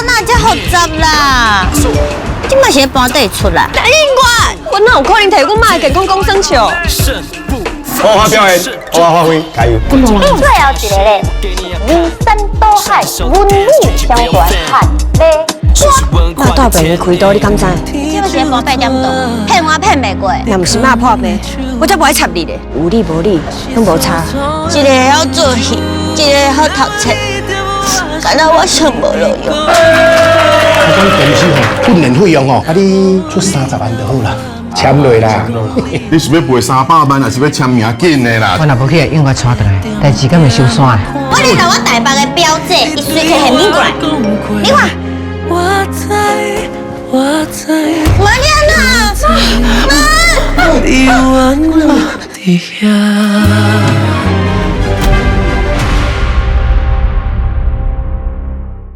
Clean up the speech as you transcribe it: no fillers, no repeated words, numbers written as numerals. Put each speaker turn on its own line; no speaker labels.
哪遮複雜啦？這嘛是咧盤底出來。
答應我，我哪有可能提阮媽的健康講耍笑？
好好表現，好好發揮，加油！
最後一个咧，人山倒海，文武雙全，漢咧。
媽大病院開刀，你敢知？
這嘛是咧搬八點檔，騙我騙袂過。
若毋是媽破病，我才無愛插你咧。有你無你，攏無差。
一个會曉做戲，一个會曉讀冊，敢若我上無路用。
我講公司吼，訓練費用吼，啊你出30萬就好啦，簽落啦。
你是欲賠300萬，還是欲簽名緊的啦？
我若無去永遠帶轉來，代誌敢會收山？
我連我台北的表姐，伊隨提現金過來，你看。
我知，我知，
媽你按怎？媽，
你原來佇遐。